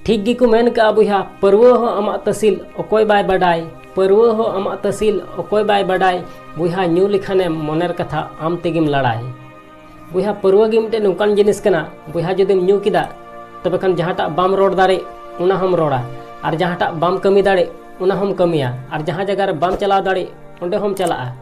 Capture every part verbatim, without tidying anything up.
ᱴᱷᱤᱠ ᱜᱮᱠᱚ ᱢᱮᱱ ᱠᱟᱜᱼᱟ ᱵᱚᱭᱦᱟ, ᱯᱟᱹᱨᱣᱟᱹ ᱦᱚᱸ ᱟᱢᱟᱜ ᱛᱟᱹᱥᱤᱞ ᱚᱠᱚᱭ ᱵᱟᱭ ᱵᱟᱰᱟᱭ, ᱯᱟᱹᱨᱣᱟᱹ ᱦᱚᱸ ᱟᱢᱟᱜ ᱛᱟᱹᱥᱤᱞ ᱚᱠᱚᱭ ᱵᱟᱭ ᱵᱟᱰᱟᱭ, ᱵᱚᱭᱦᱟ ᱧᱩ ᱞᱮᱠᱷᱟᱱᱮᱢ ᱢᱚᱱᱮᱨ ᱠᱟᱛᱷᱟ ᱟᱢ ᱛᱮᱜᱮᱢ ᱞᱟᱲᱟᱭ᱾ ᱵᱚᱭᱦᱟ ᱯᱟᱹᱨᱣᱟᱹ ᱜᱮ ᱢᱤᱫᱴᱮᱱ ᱱᱚᱝᱠᱟᱱ ᱡᱤᱱᱤᱥ ᱠᱟᱱᱟ, ᱵᱚᱭᱦᱟ ᱡᱩᱫᱤᱢ ᱧᱩ ᱠᱮᱫᱟ, ᱛᱚᱵᱮ ᱠᱷᱟᱱ ᱡᱟᱦᱟᱸᱴᱟᱜ ᱵᱟᱢ ᱨᱚᱲ ᱫᱟᱲᱮᱜ ᱚᱱᱟ ᱦᱚᱸᱢ ᱨᱚᱲᱟ, ᱟᱨ ᱡᱟᱦᱟᱸᱴᱟᱜ ᱵᱟᱢ ᱠᱟᱹᱢᱤ ᱫᱟᱲᱮᱜ ᱚᱱᱟ ᱦᱚᱸᱢ ᱠᱟᱹᱢᱤᱭᱟ, ᱟᱨ ᱡᱟᱦᱟᱸ ᱡᱟᱭᱜᱟ ᱨᱮ ᱵᱟᱢ ᱪᱟᱞᱟᱣ ᱫᱟᱲᱮᱜ ᱚᱸᱰᱮ ᱦᱚᱸᱢ ᱪᱟᱞᱟᱜᱼᱟ᱾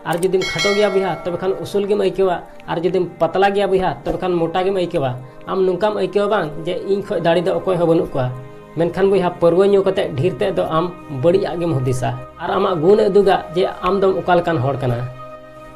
ᱟᱨ ᱡᱩᱫᱤᱢ ᱠᱷᱟᱴᱚ ᱜᱮᱭᱟ ᱵᱚᱭᱦᱟ, ᱛᱚᱵᱮ ᱠᱷᱟᱱ ᱩᱥᱩᱞ ᱜᱮᱢ ᱟᱹᱭᱠᱟᱹᱣᱟ, ᱟᱨ ᱡᱩᱫᱤᱢ ᱯᱟᱛᱞᱟ ᱜᱮᱭᱟ ᱵᱚᱭᱦᱟ, ᱛᱚᱵᱮ ᱠᱷᱟᱱ ᱢᱚᱴᱟ ᱜᱮᱢ ᱟᱹᱭᱠᱟᱹᱣᱟ᱾ ᱟᱢ ᱱᱚᱝᱠᱟᱢ ᱟᱹᱭᱠᱟᱹᱣᱟ ᱵᱟᱝ ᱡᱮ ᱤᱧ ᱠᱷᱚᱡ ᱫᱟᱲᱮ ᱫᱚ ᱚᱠᱚᱭ ᱦᱚᱸ ᱵᱟᱹᱱᱩᱜ ᱠᱚᱣᱟ᱾ ᱢᱮᱱᱠᱷᱟᱱ ᱵᱚᱭᱦᱟ ᱯᱟᱹᱨᱣᱟᱹ ᱧᱩ ᱠᱟᱛᱮ ᱰᱷᱮᱨ ᱛᱮᱫ ᱫᱚ ᱟᱢ ᱵᱟᱹᱲᱤᱡᱟᱜ ᱜᱮᱢ ᱦᱩᱫᱤᱥᱟ, ᱟᱨ ᱟᱢᱟᱜ ᱜᱩᱱ ᱮ ᱩᱫᱩᱜᱟ ᱡᱮ ᱟᱢ ᱫᱚᱢ ᱚᱠᱟ ᱞᱮᱠᱟᱱ ᱦᱚᱲ ᱠᱟᱱᱟ᱾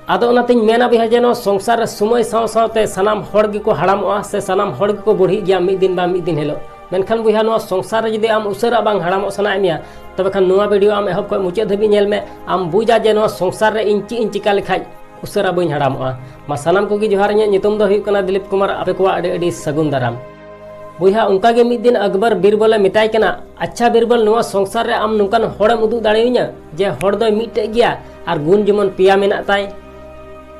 ᱟᱫᱚ ᱚᱱᱟᱛᱤᱧ ᱢᱮᱱᱟ ᱵᱚᱭᱦᱟ ᱡᱮ ᱱᱚᱣᱟ ᱥᱚᱝᱥᱟᱨ ᱨᱮ ᱥᱚᱢᱚᱭ ᱥᱟᱶ ᱥᱟᱶᱛᱮ ᱥᱟᱱᱟᱢ ᱦᱚᱲ ᱜᱮᱠᱚ ᱦᱟᱲᱟᱢᱚᱜᱼᱟ ᱥᱮ ᱥᱟᱱᱟᱢ ᱦᱚᱲ ᱜᱮᱠᱚ ᱵᱩᱲᱦᱤᱜ ᱜᱮᱭᱟ ᱢᱤᱫ ᱫᱤᱱ ᱵᱟᱝ ᱢᱤᱫ ᱫᱤᱱ ᱦᱤᱞᱳᱜ᱾ ᱢᱮᱱᱠᱷᱟᱱ ᱵᱚᱭᱦᱟ ᱱᱚᱣᱟ ᱥᱚᱝᱥᱟᱨ ᱨᱮ ᱡᱩᱫᱤ ᱟᱢ ᱩᱥᱟᱹᱨᱟ ᱵᱟᱝ ᱦᱟᱲᱟᱢᱚᱜ ᱥᱟᱱᱟᱭᱮᱫ ᱢᱮᱭᱟ, ᱛᱚᱵᱮ ᱠᱷᱟᱱ ᱱᱚᱣᱟ ᱵᱷᱤᱰᱤᱭᱳ ᱟᱢ ᱮᱦᱚᱵ ᱠᱷᱚᱱ ᱢᱩᱪᱟᱹᱫ ᱫᱷᱟᱹᱵᱤᱡ ᱧᱮᱞ ᱢᱮ, ᱟᱢ ᱵᱩᱡᱟ ᱡᱮ ᱱᱚᱣᱟ ᱥᱚᱝᱥᱟᱨ ᱨᱮ ᱤᱧ ᱪᱮᱫ ᱤᱧ ᱪᱤᱠᱟ ᱞᱮᱠᱷᱟᱡ ᱩᱥᱟᱹᱨᱟ ᱵᱟᱹᱧ ᱦᱟᱲᱟᱢᱚᱜᱼᱟ᱾ ᱢᱟ ᱥᱟᱱᱟᱢ ᱠᱚᱜᱮ ᱡᱚᱦᱟᱨ, ᱤᱧᱟᱹᱜ ᱧᱩᱛᱩᱢ ᱫᱚ ᱦᱩᱭᱩᱜ ᱠᱟᱱᱟ ᱫᱤᱞᱤᱯ ᱠᱩᱢᱟᱨ, ᱟᱯᱮ ᱠᱚᱣᱟᱜ ᱟᱹᱰᱤ ᱟᱹᱰᱤ ᱥᱟᱹᱜᱩᱱ ᱫᱟᱨᱟᱢ᱾ ᱵᱚᱭᱦᱟ ᱚᱱᱠᱟ ᱜᱮ ᱢᱤᱫ ᱫᱤᱱ ᱟᱠᱵᱚᱨ ᱵᱤᱨᱵᱚᱞᱮ ᱢᱮᱛᱟᱭ ᱠᱟᱱᱟ, ᱟᱪᱪᱷᱟ ᱵᱤᱨᱵᱚᱞ, ᱱᱚᱣᱟ ᱥᱚᱝᱥᱟᱨ ᱨᱮ ᱟᱢ ᱱᱚᱝᱠᱟᱱ ᱦᱚᱲᱮᱢ ᱩᱫᱩᱜ ᱫᱟᱲᱮᱭᱟᱹᱧᱟ ᱡᱮ ᱦᱚᱲ ᱫᱚᱭ ᱢᱤᱫᱴᱮᱡ ᱜᱮᱭᱟ ᱟᱨ ᱜᱩᱱ ᱡᱮᱢᱚᱱ ᱯᱮᱭᱟ ᱢᱮᱱᱟᱜ ᱛᱟᱭ?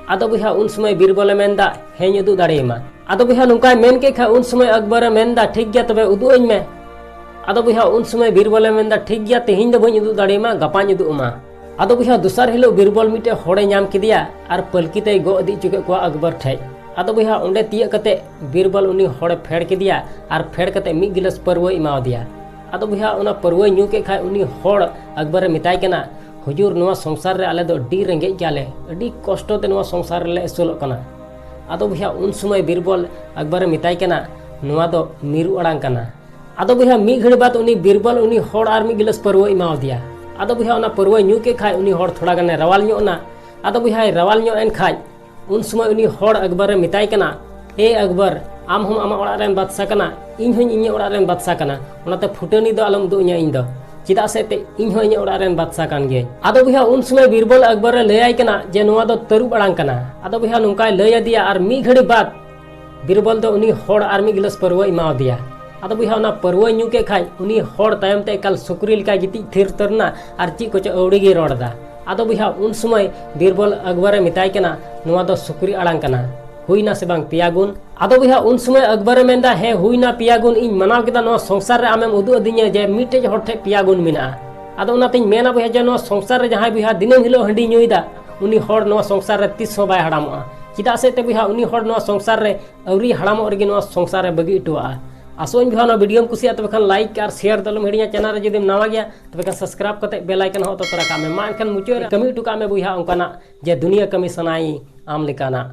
ᱟᱫᱚ ᱵᱚᱭᱦᱟ ᱩᱱ ᱥᱚᱢᱚᱭ ᱵᱤᱨᱵᱚᱞᱮ ᱢᱮᱱᱫᱟ, ᱦᱮᱸᱧ ᱩᱫᱩᱜ ᱫᱟᱲᱮᱭᱟᱢᱟ᱾ ᱟᱫᱚ ᱵᱚᱭᱦᱟ ᱱᱚᱝᱠᱟᱭ ᱢᱮᱱ ᱠᱮᱫ ᱠᱷᱟᱱ ᱩᱱ ᱥᱚᱢᱚᱭ ᱟᱠᱵᱚᱨᱮ ᱢᱮᱱᱫᱟ, ᱴᱷᱤᱠ ᱜᱮᱭᱟ ᱛᱚᱵᱮ ᱩᱫᱩᱜ ᱟᱹᱧ ᱢᱮ᱾ ᱟᱫᱚ ᱵᱚᱭᱦᱟ ᱩᱱ ᱥᱚᱢᱚᱭ ᱵᱤᱨᱵᱚᱞᱮ ᱢᱮᱱᱫᱟ, ᱴᱷᱤᱠ ᱜᱮᱭᱟ ᱛᱮᱦᱮᱧ ᱫᱚ ᱵᱟᱹᱧ ᱩᱫᱩᱜ ᱫᱟᱲᱮᱭᱟᱢᱟ, ᱜᱟᱯᱟᱧ ᱩᱫᱩᱜ ᱟᱢᱟ᱾ ᱟᱫᱚ ᱵᱚᱭᱦᱟ ᱫᱚᱥᱟᱨ ᱦᱤᱞᱳᱜ ᱵᱤᱨᱵᱚᱞ ᱢᱤᱫᱴᱮᱡ ᱦᱚᱲᱮ ᱧᱟᱢ ᱠᱮᱫᱮᱭᱟ ᱟᱨ ᱯᱟᱹᱞᱠᱤ ᱛᱮᱭ ᱜᱚᱜ ᱤᱫᱤ ᱦᱚᱪᱚ ᱠᱮᱫ ᱠᱚᱣᱟ ᱟᱠᱵᱚᱨ ᱴᱷᱮᱡ᱾ ᱟᱫᱚ ᱵᱚᱭᱦᱟ ᱚᱸᱰᱮ ᱛᱤᱭᱟᱹᱜ ᱠᱟᱛᱮ ᱵᱤᱨᱵᱚᱞ ᱩᱱᱤ ᱦᱚᱲᱮ ᱯᱷᱮᱰ ᱠᱮᱫᱮᱭᱟ ᱟᱨ ᱯᱷᱮᱰ ᱠᱟᱛᱮ ᱢᱤᱫ ᱜᱤᱞᱟᱹᱥ ᱯᱟᱹᱨᱣᱟᱹᱭ ᱮᱢᱟᱣᱟᱫᱮᱭᱟ᱾ ᱟᱫᱚ ᱵᱚᱭᱦᱟ ᱚᱱᱟ ᱯᱟᱹᱨᱣᱟᱹᱭ ᱧᱩ ᱠᱮᱫ ᱠᱷᱟᱡ ᱩᱱᱤ ᱦᱚᱲ ᱟᱠᱵᱚᱨᱮ ᱢᱮᱛᱟᱭ ᱠᱟᱱᱟ, ᱦᱩᱡᱩᱨ, ᱱᱚᱣᱟ ᱥᱚᱝᱥᱟᱨ ᱨᱮ ᱟᱞᱮ ᱫᱚ ᱟᱹᱰᱤ ᱨᱮᱸᱜᱮᱡ ᱜᱮᱭᱟᱞᱮ, ᱟᱹᱰᱤ ᱠᱚᱥᱴᱚ ᱛᱮ ᱱᱚᱣᱟ ᱥᱚᱝᱥᱟᱨ ᱨᱮᱞᱮ ᱟᱹᱥᱩᱞᱚᱜ ᱠᱟᱱᱟ᱾ ᱟᱫᱚ ᱵᱚᱭᱦᱟ ᱩᱱ ᱥᱚᱢᱚᱭ ᱵᱤᱨᱵᱚᱞ ᱟᱠᱵᱚᱨᱮ ᱢᱮᱛᱟᱭ ᱠᱟᱱᱟ, ᱱᱚᱣᱟ ᱫᱚ ᱢᱤᱨᱩ ᱟᱲᱟᱝ ᱠᱟᱱᱟ᱾ ᱟᱫᱚ ᱵᱚᱭᱦᱟ ᱢᱤᱫ ᱜᱷᱟᱹᱲᱤ ᱵᱟᱫ ᱩᱱᱤ ᱵᱤᱨᱵᱚᱞ ᱩᱱᱤ ᱦᱚᱲ ᱟᱨ ᱢᱤᱫ ᱜᱤᱞᱟᱹᱥ ᱯᱟᱹᱨᱣᱟᱹ ᱮᱢᱟᱣᱟᱫᱮᱭᱟ᱾ ᱟᱫᱚ ᱵᱚᱭᱦᱟ ᱚᱱᱟ ᱯᱟᱹᱨᱣᱟᱹ ᱧᱩ ᱠᱮᱫ ᱠᱷᱟᱡ ᱩᱱᱤ ᱦᱚᱲ ᱛᱷᱚᱲᱟ ᱜᱟᱱᱮ ᱨᱟᱣᱟᱞ ᱧᱚᱜ ᱮᱱᱟ᱾ ᱟᱫᱚ ᱵᱚᱭᱦᱟᱭ ᱨᱟᱣᱟᱞ ᱧᱚᱜ ᱮᱱ ᱠᱷᱟᱡ ᱩᱱ ᱥᱚᱢᱚᱭ ᱩᱱᱤ ᱦᱚᱲ ᱟᱠᱵᱚᱨᱮ ᱢᱮᱛᱟᱭ ᱠᱟᱱᱟ, ᱮ ᱟᱠᱵᱚᱨ, ᱟᱢ ᱦᱚᱸᱢ ᱟᱢᱟᱜ ᱚᱲᱟᱜ ᱨᱮᱱ ᱵᱟᱫᱥᱟ ᱠᱟᱱᱟ, ᱤᱧ ᱦᱚᱸᱧ ᱤᱧᱟᱹᱜ ᱚᱲᱟᱜ ᱨᱮᱱ ᱵᱟᱫᱥᱟ ᱠᱟᱱᱟ, ᱚᱱᱟᱛᱮ ᱯᱷᱩᱴᱟᱹᱱᱤ ᱫᱚ ᱟᱞᱚᱢ ᱩᱫᱩᱜ ᱟᱹᱧᱟ ᱤᱧ ᱫᱚ, ᱪᱮᱫᱟᱜ ᱥᱮ ᱛᱮ ᱤᱧ ᱦᱚᱸ ᱤᱧᱟᱹᱜ ᱚᱲᱟᱜ ᱨᱮᱱ ᱵᱟᱫᱥᱟ ᱠᱟᱱ ᱜᱤᱭᱟᱹᱧ᱾ ᱟᱫᱚ ᱵᱚᱭᱦᱟ ᱩᱱ ᱥᱚᱢᱚᱭ ᱵᱤᱨᱵᱚᱞ ᱟᱠᱵᱚᱨᱮ ᱞᱟᱹᱭᱟᱭ ᱠᱟᱱᱟ ᱡᱮ ᱱᱚᱣᱟ ᱫᱚ ᱛᱟᱹᱨᱩᱵ ᱟᱲᱟᱝ ᱠᱟᱱᱟ᱾ ᱟᱫᱚ ᱵᱚᱭᱦᱟ ᱱᱚᱝᱠᱟᱭ ᱞᱟᱹᱭ ᱟᱫᱮᱭᱟ ᱟᱨ ᱢᱤᱫ ᱜᱷᱟᱹᱲᱤ ᱵᱟᱫ ᱵᱤᱨᱵᱚᱞ ᱫᱚ ᱩᱱᱤ ᱦᱚᱲ ᱟᱨ ᱢᱤᱫ ᱜᱤᱞᱟᱹᱥ ᱯᱟᱹᱨᱣᱟᱹ ᱮᱢᱟᱣᱟᱫᱮᱭᱟ᱾ ᱟᱫᱚ ᱵᱚᱭᱦᱟ ᱚᱱᱟ ᱯᱟᱹᱨᱣᱟᱹᱭ ᱧᱩ ᱠᱮᱫ ᱠᱷᱟᱡ ᱩᱱᱤ ᱦᱚᱲ ᱛᱟᱭᱚᱢ ᱛᱮ ᱮᱠᱟᱞ ᱥᱩᱠᱨᱤ ᱞᱮᱠᱟᱭ ᱜᱤᱛᱤᱡ ᱛᱷᱤᱨ ᱩᱛᱟᱹᱨ ᱮᱱᱟ ᱟᱨ ᱪᱮᱫ ᱠᱚᱪᱚ ᱟᱹᱣᱲᱤ ᱜᱮᱭ ᱨᱚᱲ ᱮᱫᱟ᱾ ᱟᱫᱚ ᱵᱚᱭᱦᱟ ᱩᱱ ᱥᱚᱢᱚᱭ ᱵᱤᱨᱵᱚᱞ ᱟᱠᱵᱚᱨᱮ ᱢᱮᱛᱟᱭ ᱠᱟᱱᱟ, ᱱᱚᱣᱟ ᱫᱚ ᱥᱩᱠᱨᱤ ᱟᱲᱟᱝ ᱠᱟᱱᱟ᱾ ᱦᱩᱭᱱᱟ ᱥᱮ ᱵᱟᱝ ᱯᱮᱭᱟ ᱜᱩᱱ? ᱟᱫᱚ ᱵᱚᱭᱦᱟ, ᱩᱱ ᱥᱚᱢᱚᱭ ᱟᱠᱵᱚᱨᱮ ᱢᱮᱱᱫᱟ, ᱦᱮᱸ, ᱦᱩᱭᱱᱟ ᱯᱮᱭᱟ ᱜᱩᱱ, ᱤᱧ ᱢᱟᱱᱟᱣ ᱠᱮᱫᱟ ᱱᱚᱣᱟ ᱥᱚᱝᱥᱟᱨ ᱨᱮ ᱟᱢᱮᱢ ᱩᱫᱩᱜ ᱟᱹᱫᱤᱧᱟ ᱡᱮ ᱢᱤᱫᱴᱮᱡ ᱦᱚᱲ ᱴᱷᱮᱡ ᱯᱮᱭᱟ ᱜᱩᱱ ᱢᱮᱱᱟᱜᱼᱟ᱾ ᱟᱫᱚ ᱚᱱᱟᱛᱤᱧ ᱢᱮᱱᱟ ᱵᱚᱭᱦᱟ ᱡᱮ ᱱᱚᱣᱟ ᱥᱚᱝᱥᱟᱨ ᱨᱮ ᱡᱟᱦᱟᱸᱭ ᱵᱚᱭᱦᱟ ᱫᱤᱱᱟᱹᱢ ᱦᱤᱞᱳᱜ ᱦᱟᱺᱰᱤ ᱧᱩᱭᱮᱫᱟ, ᱩᱱᱤ ᱦᱚᱲ ᱱᱚᱣᱟ ᱥᱚᱝᱥᱟᱨ ᱨᱮ ᱛᱤᱥ ᱦᱚᱸ ᱵᱟᱭ ᱦᱟᱲᱟᱢᱚᱜᱼᱟ᱾ ᱪᱮᱫᱟᱜ ᱥᱮ ᱛᱮ ᱵᱚᱭᱦᱟ, ᱩᱱᱤ ᱦᱚᱲ ᱱᱚᱣᱟ ᱥᱚᱝᱥᱟᱨ ᱨᱮ ᱟᱹᱣᱨᱤ ᱦᱟᱲᱟᱢᱚᱜ ᱨᱮᱜᱮ ᱱᱚᱣᱟ ᱥᱚᱝᱥᱟᱨ ᱨᱮ ᱵᱟᱹᱜᱤ ᱦᱚᱴᱚᱣᱟᱜᱼᱟ᱾ ᱟᱥᱚᱜ ᱟᱹᱧ ᱵᱚᱭᱦᱟ, ᱱᱚᱣᱟ ᱵᱷᱤᱰᱤᱭᱳᱢ ᱠᱩᱥᱤᱭᱟᱜᱼᱟ, ᱛᱚᱵᱮ ᱠᱷᱟᱱ ᱞᱟᱭᱤᱠ ᱟᱨ ᱥᱮᱭᱟᱨ ᱫᱚ ᱟᱞᱚᱢ ᱦᱤᱲᱤᱧᱟ᱾ ᱪᱮᱱᱮᱞ ᱨᱮ ᱡᱩᱫᱤᱢ ᱱᱟᱣᱟ ᱜᱮᱭᱟ, ᱛᱚᱵᱮ ᱠᱷᱟᱱ ᱥᱟᱵᱥᱠᱨᱟᱭᱤᱵ ᱠᱟᱛᱮ ᱵᱮᱞ ᱟᱭᱠᱚᱱ ᱦᱚᱸ ᱚᱛᱚ ᱛᱚᱨᱟ ᱠᱟᱜ ᱢᱮ᱾ ᱢᱟ ᱮᱱᱠᱷᱟᱱ ᱢᱩᱪᱟᱹᱫ ᱨᱮ ᱠᱟᱹᱢᱤ ᱦᱚᱴᱚ ᱠᱟᱜ ᱢᱮ ᱵᱚᱭᱦᱟ ᱚᱱᱠᱟᱱᱟᱜ ᱡᱮ ᱫᱩᱱᱤᱭᱟᱹ ᱠᱟᱹᱢᱤ ᱥᱟᱱᱟᱭᱤᱧ ᱟᱢ ᱞᱮᱠᱟᱱᱟᱜ᱾